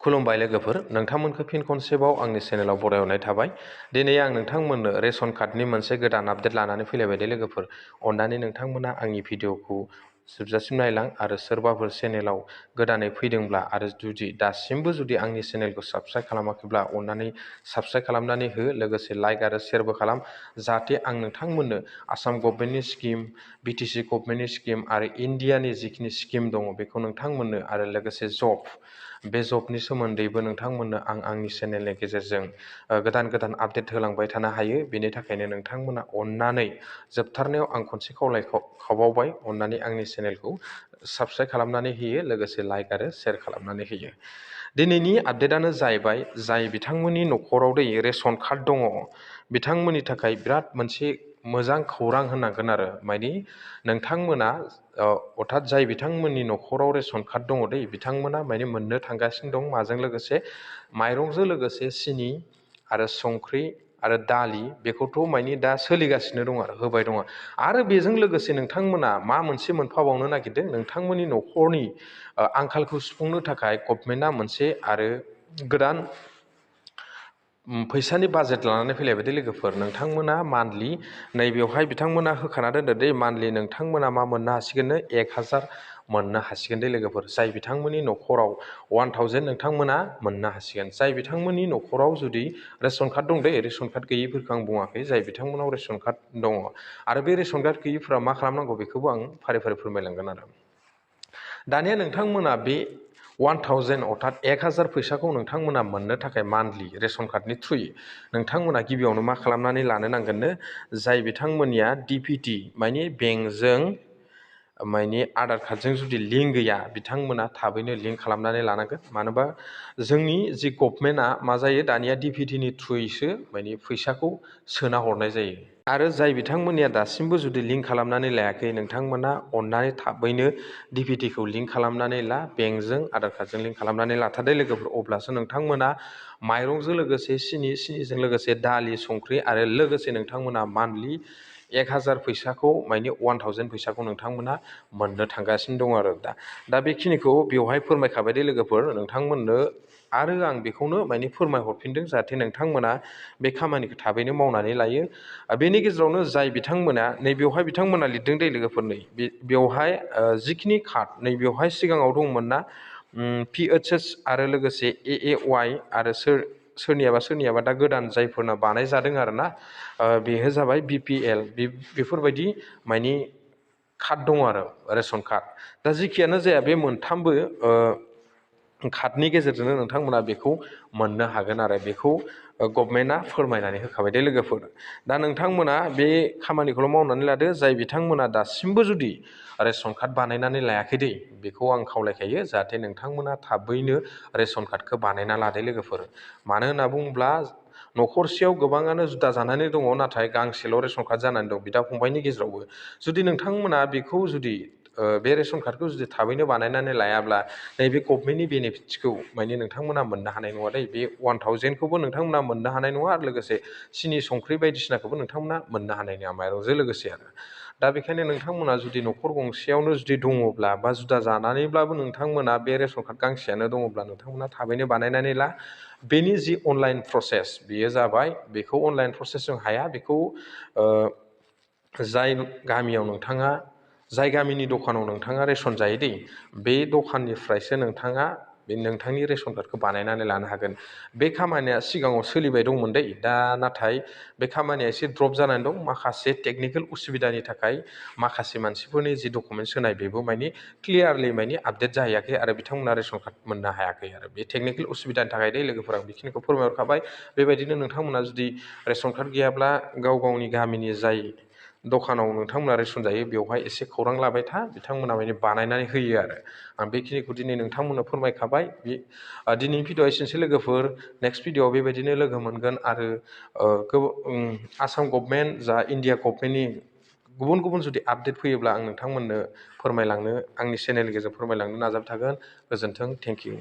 खुलुमबाय लोगोफोर, नोंथांमोनखौ फिन खनसेबाव आंनि चेनेलाव बरायहरनाय थाबाय। दिनै आं नोंथांमोननो रेशन कार्डनि मोनसे गोदान आपडेट लानानै फैलायबाय दे लोगोफोर। अन्नानै नोंथांमोना आंनि भिडिअखौ जोबजासिम नायलां आरो सोरबाफोर चेनेलाव गोदानै फैदोंब्ला आरो दासिमबो आंनि चेनेलखौ साबस्क्राइब खालामाखैब्ला अन्नानै साबस्क्राइब खालामनानै हो, लोगोसे लाइक आरो शेयारबो खालाम, जाहाथे आं नोंथांमोननो आसाम गभर्नमेन्टनि स्किम, बिटिसि गभर्नमेन्टनि स्किम आरो इन्डियानि जिखिनि स्किम दङ बेखौ नोंथांमोननो आरो लोगोसे बे जबनि सोमोन्दैबो नोंथांमोननो आंनि चेनेलनि गेजेरजों गोदान गोदान आपडेट होलांबाय थानो हायो। बेनि थाखायनो नोंथांमोना अन्नानै जोबथारनायाव आं खनसे खावबावबाय, अन्नानै आंनि चेनेलखौ साबस्क्राइब खालामनानै होयो, लोगोसे लाइक आरो शेयार खालामनानै होयो। दिनैनि आपडेटआनो जाहैबाय, जाय बिथांमोननि न'खराव रेशन कार्ड दङ बिथांमोननि थाखाय बिराद मोनसे मोजां खौरां होनांगोन आरो माने नोंथांमोना अर्थात जाय बिथांमोननि न'खराव रेशन कार्ड दङ बिथांमोना माने मोननो थांगासिनो दं माजों लोगोसे माइरंजों लोगोसे सिनि आरो संख्रि आरो दालि बेखौथ' माने दा सोलिगासिनो दं आरो होबाय दङ। आरो बेजों लोगोसे नोंथांमोना मा मोनसे मोनफाबावनो नागिरदों, नोंथांमोननि न'खरनि आंखालखौ सुफुंनो थाखाय गभर्नमेन्टआ मोनसे आरो गोदान फैसानि बाजेट लानानै फैलायबाय दे लोगोफोर। नोंथांमोना मान्थलि नैबेवहाय बिथांमोना होखाना दोनदो मान्थलि नोंथांमोना मा मोननो हासिगोननो 1000 मोननो हासिगोन दे लोगोफोर। जाय बिथांमोननि न'खराव 1000 नोंथांमोना मोननो हासिगोन। जाय बिथांमोननि न'खराव जुदि रेशन कार्ड दं रेशन कार्ड गैयिफोरखौ आं बुङाखै, जाय बिथांमोनाव रेशन कार्ड दङ आरो बे रेशन कार्ड गैयिफोरा मा खालामनांगौ बेखौबो आं फारि फारि फोरमायलांगोन आरो। दानिया नोंथांमोना बे 1000 अर्थात 1000 फैसाखौ नोंथांमोना मोननो थाखाय मान्थलि रेशन कार्डनि थ्रुयै नोंथांमोना गिबियावनो मा खालामनानै लानो नांगोननो, जाय बिथांमोननिया DBT माने बेंकजों माने आधार कार्डजों जुदि लिंक गैया बिथांमोना थाबैनो लिंक खालामनानै लानांगोन। मानोबा जोंनि जि गभर्नमेन्टआ मा जायो दानिया DBTनि थ्रुयैसो माने फैसाखौ सोना हरनाय जायो। आरो जाय बिथांमोननिया दासिमबो जुदि लिंक खालामनानै लायाखै नोंथांमोना अन्नानै थाबैनो DBTखौ लिंक खालामनानै ला, बेंकजों आधार कार्डजों लिंक खालामनानै लाथारदो लोगोफोर। अब्लासो नोंथांमोना माइरंजों लोगोसे सिनिजों लोगोसे दालि संख्रि आरो लोगोसे नोंथांमोना मान्थलि 1000 फैसाखौ माने 1000 फैसाखौ नोंथांमोना मोननो थांगासिनो दं आरो। दा बेखिनिखौ बेवहाय फोरमायखाबाय दे लोगोफोर नोंथांमोननो, आरो आं बेखौनो माने फोरमायहरफिनदों जाहाथे नोंथांमोना बे खामानिखौ थाबैनो मावनानै लायो। बेनि गेजेरावनो जाय बिथांमोना नैबेवहाय बिथांमोना लिरदों दे लोगोफोर, बेवहाय जिखिनि कार्ड नैबेवहाय सिगाङाव दंमोन ना PHS आरो लोगोसे AAY आरो सोरनियाबा दा गोदान जायफोरना बानाय जादों आरो ना, बेयो जाबाय BPL बेफोरबायदि माने कार्ड दङ आरो रेशन कार्ड। दा जिखियानो जाया बे मोनथामबो कार्डनि गेजेरजोंनो नोंथांमोना बेखौ मोननो हागोन आरो बेखौ गभर्नमेन्टआ फोरमायनानै होखाबाय दे लोगोफोर। दा नोंथांमोना बे खामानिखौल' मावनानै लादो। जाय बिथांमोना दासिमबो जुदि रेशन कार्ड बानायनानै लायाखै बेखौ आं खावलायखायो जाहाथे नोंथांमोना थाबैनो रेशन कार्डखौ बानायना लादो लोगोफोर। मानो होनना बुङोब्ला न'खरसेयाव गोबाङानो जुदा जानानै दङ, नाथाय गांसेल' रेशन कार्ड जानानै दं बिदा फंबायनि गेजेरावबो। जुदि नोंथांमोना बेखौ बे रेशन कार्डखौ थाबैनो बानायनानै लायाब्ला नैबे गभर्नमेन्टनि बेनिफिट्सखौ माने नोंथांमोना मोननो हानाय नङा बे 1000खौबो नोंथांमोना मोननो हानाय नङा आरो लोगोसे सिनि संख्रि बायदिसिनाखौबो नोंथांमोना मोननो हानाय नङा माइरंजों लोगोसे आरो। दा बेखायनो नोंथांमोना जुदि न'खर गंसेयावनो दङब्ला बा जुदा जानानैब्लाबो नोंथांमोना बे रेशन कार्ड गांसेयानो दङब्ला नोंथांमोना थाबैनो बानायनानै ला। बेनि जि अनलाइन प्रसेस बेयो जाबाय, बेखौ अनलाइन प्रसेसजों हाया, बेखौ जाय गामिनि दखानाव नोंथाङा रेशन जायो बे दखाननिफ्रायसो नोंथाङा नोंथांनि रेशन कार्डखौ बानायनानै लानो हागोन। बे खामानिया सिगाङाव सोलिबाय दंमोन दा नाथाय बे खामानिया एसे ड्रप जानानै दं। माखासे टेकनिकेल उसुबिदानि थाखाय माखासे मानसिफोरनि जि डकुमेन्ट्स होनाय बेबो माने क्लियारलि माने आपडेट जाहैयाखै आरो बिथांमोना रेशन कार्ड मोननो हायाखै आरो। बे टेकनिकेल उसुबिदानि थाखाय लोगोफोर आं बेखिनिखौ फोरमायहरखाबाय। बेबायदिनो नोंथांमोना जुदि रेशन कार्ड गैयाब्ला गावनि गामिनि जाय दखानाव नोंथांमोना रेशन जायो बेवहाय एसे खौरां लाबाय था, बिथांमोना माने बानायनानै होयो आरो। आं बेखिनिखौ दिनै नोंथांमोननो फोरमायखाबाय। दिनैनि भिडिअ'आ एसेनोसै लोगोफोर। नेक्स्ट भिडिअ'आव बेबायदिनो लोगो मोनगोन आरो आसाम गभर्नमेन्ट जा इन्डिया गभर्नमेन्टनि गुबुन जुदि आपडेट फैयोब्ला आं नोंथांमोननो आंनि चेनेलनि गेजेरजों फोरमायलांनो नाजाबाय थागोन। गोजोन्थों, थेंक इउ।